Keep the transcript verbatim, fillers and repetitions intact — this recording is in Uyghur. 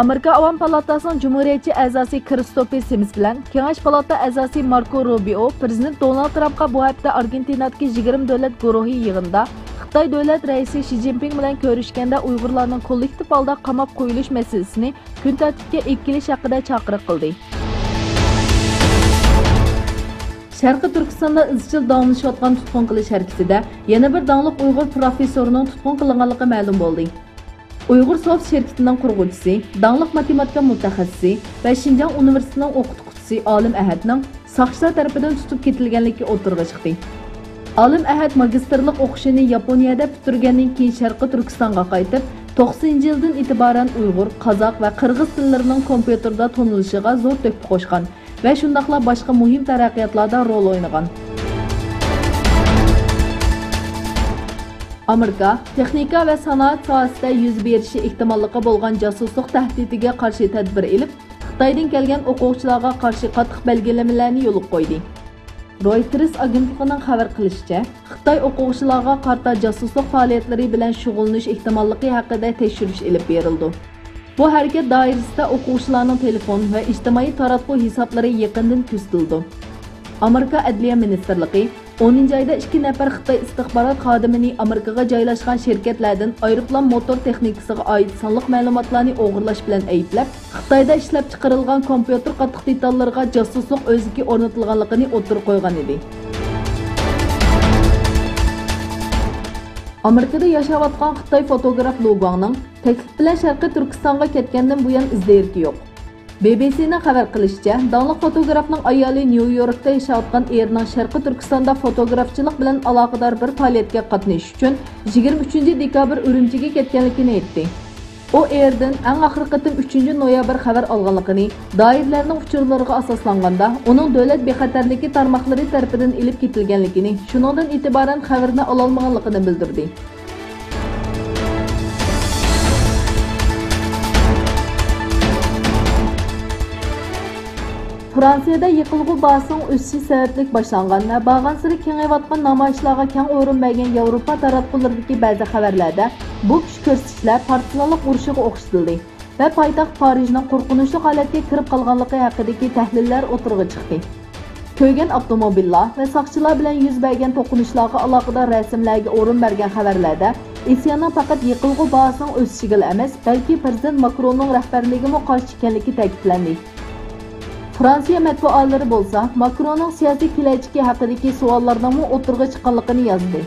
ئامېرىكا ئاۋام پالاتاسىنىڭ جۇمھۇرىيەتچى ئەزاسى كىرىستوپى سىمس بىلەن كېڭەش پالاتا ئەزاسى ماركو روبىئو پىرېزىدېنت دونالد ترامپقا بۇ ھەپتە ئارگېنتىنادىكى يىگىرمە دۆلەت گۇرۇھى يىغىنىدا خىتاي دۆلەت رەئىسى شى جىنپىڭ بىلەن كۆرۈشكەندە ئۇيغۇرلارنىڭ كوللېكتىپ ھالدا قاماپ قويۇلۇش مەسىلىسىنى كۈن تەرتىپكە ئېلىپ كېلىش ھەققىدە چاقىرىق قىلدى. شەرقىي تۈركىستاندا ئىزچىل داۋاملىشىۋاتقان تۇتقۇن قىلىش ھەرىكىتىدە يەنە بىر داڭلىق ئۇيغۇر پروفېسسورىنىڭ تۇتقۇن قىلىنغانلىقى مەلۇم بولدى. ئۇيغۇر سوفت شىركىتىنىڭ قۇرغۇچىسى، داڭلىق ماتېماتىكا مۇتەخەسسىسى ۋە شىنجاڭ ئۇنىۋېرسىتېتىنىڭ ئوقۇتقۇچىسى ئالىم ئەھەتنىڭ ساقچىلار تەرىپىدىن تۇتۇپ كېتىلگەنلىكى ئوتتۇرىغا چىقتى. ئالىم ئەھەت ماگىستىرلىق ئوقۇشىنى ياپونىيەدە پۈتتۈرگەندىن كېيىن شەرقىي تۈركىستانغا قايتىپ، توقسىنىنچى يىلدىن ئېتىبارەن ئۇيغۇر، قازاق ۋە قىرغىز تىللىرىنىڭ كومپيۇتېردا تونۇلۇشىغا زور تۆھپە قوشقان ۋە شۇنداقلا باشقا مۇھىم تەرەققىياتلاردا رول ئوينىغان. ئامېرىكا تېخنىكا ۋە سانائەت ساھەسىدە يۈز بېرىشى ئېھتىماللىقى بولغان جاسۇسلۇق تەھدىتىگە قارشى تەدبىر ئېلىپ، خىتايدىن كەلگەن ئوقۇغۇچىلارغا قارشى قاتتىق بەلگىلىمىلەرنى يولغا قويدى. رويتېرس ئاگېنتلىقىنىڭ خەۋەر قىلىشىچە، خىتاي ئوقۇغۇچىلارغا قارىتا جاسۇسلۇق پائالىيەتلىرى بىلەن شۇغۇللىنىش ئېھتىماللىقى ھەققىدە تەكشۈرۈش ئېلىپ بېرىلىدۇ. بۇ ھەرىكەت دائىرىسىدە ئوقۇغۇچىلارنىڭ تېلېفون ۋە ئىجتىمائىي تاراتقۇ ھېسابلىرى يېقىندىن كۆزىتىلىدۇ. ئامېرىكا ئەدلىيە مىنىستىرلىقى ئونىنچى ئايدا ئىككى نەپەر خىتاي ئىستىخبارات خادىمىنى ئامېرىكىغا جايلاشقان شىركەتلەردىن ئايروپىلان موتور تېخنىكىسىغا ئائىت سانلىق مەلۇماتلارنى ئوغرىلاش بىلەن ئەيىبلەپ، خىتايدا ئىشلەپچىقىرىلغان كومپيۇتېر قاتتىق دېتاللىرىغا جاسۇسلۇق ئۆزىكى ئورنىتىلغانلىقىنى ئوتتۇرىغا قويغان ئىدى. ئامېرىكىدا ياشاۋاتقان خىتاي فوتوگراف لۇ گۇاڭنىڭ تەكلىپ بىلەن شەرقىي تۈركىستانغا كەتكەندىن بۇيان ئىز-دېرىكى يوق. بى بى سىنىڭ خەۋەر قىلىشىچە، داڭلىق فوتوگرافنىڭ ئايالى نيۇ يوركتا ياشاۋاتقان ئېرىنىڭ شەرقىي تۈركىستاندا فوتوگرافچىلىق بىلەن ئالاقىدار بىر پائالىيەتكە قاتنىشىش ئۈچۈن يىگىرمە ئۈچىنچى دېكابىر ئۈرۈمچىگە كەتكەنلىكىنى ئېيتتى. ئۇ ئېرىدىن ئەڭ ئاخىرقى قېتىم ئۈچىنچى نويابىر خەۋەر ئالغانلىقىنى، دائىرىلەرنىڭ ئۇچۇرلىرىغا ئاساسلانغاندا، ئۇنىڭ دۆلەت بىخەتەرلىكى تارماقلىرى تەرىپىدىن ئېلىپ كېتىلگەنلىكىنى، شۇنىڭدىن ئېتىبارەن خەۋىرىنى ئالالمىغانلىقىنى بىلدۈردى. فرانسىيەدە يېقىلغۇ باھاسىنىڭ ئۆسۈشى سەۋەبلىك باشلانغان ۋە بارغانسېرى كېڭىيىۋاتقان نامايىشلارغا كەڭ ئورۇن بەرگەن ياۋروپا تاراتقۇلىرىدىكى بەزى خەۋەرلەردە بۇ كۈچ كۆرسىتىشلەر پارتىزانلىق ئۇرۇشىغا ئوخشىتىلدى ۋە پايتەخت پارىژنىڭ قورقۇنچلۇق ھالەتكە كىرىپ قالغانلىقى ھەققىدىكى تەھلىللەر ئوتتۇرىغا چىقتى. كۆرگەن ئاپتوموبىللار ۋە ساقچىلار بىلەن يۈز بەرگەن توقۇنۇشلارغا ئالاقىدار رەسىملەرگە ئورۇن بەرگەن خەۋەرلەردە ئىسياننىڭ پەقەت يېقىلغۇ باھاسىنىڭ ئۆسۈشىگىلا ئەمەس، بەلكى پىرېزىدېنت ماكروننىڭ رەھبەرلىكىگىمۇ قارشى ئىكەنلىكى تەكىتلەندى. فرانسىيە مەتبۇئاتلىرى بولسا ماكروننىڭ سىياسىي كېلەچىكى ھەققىدىكى سوئاللارنىڭمۇ ئوتتۇرىغا چىققانلىقىنى يازدى.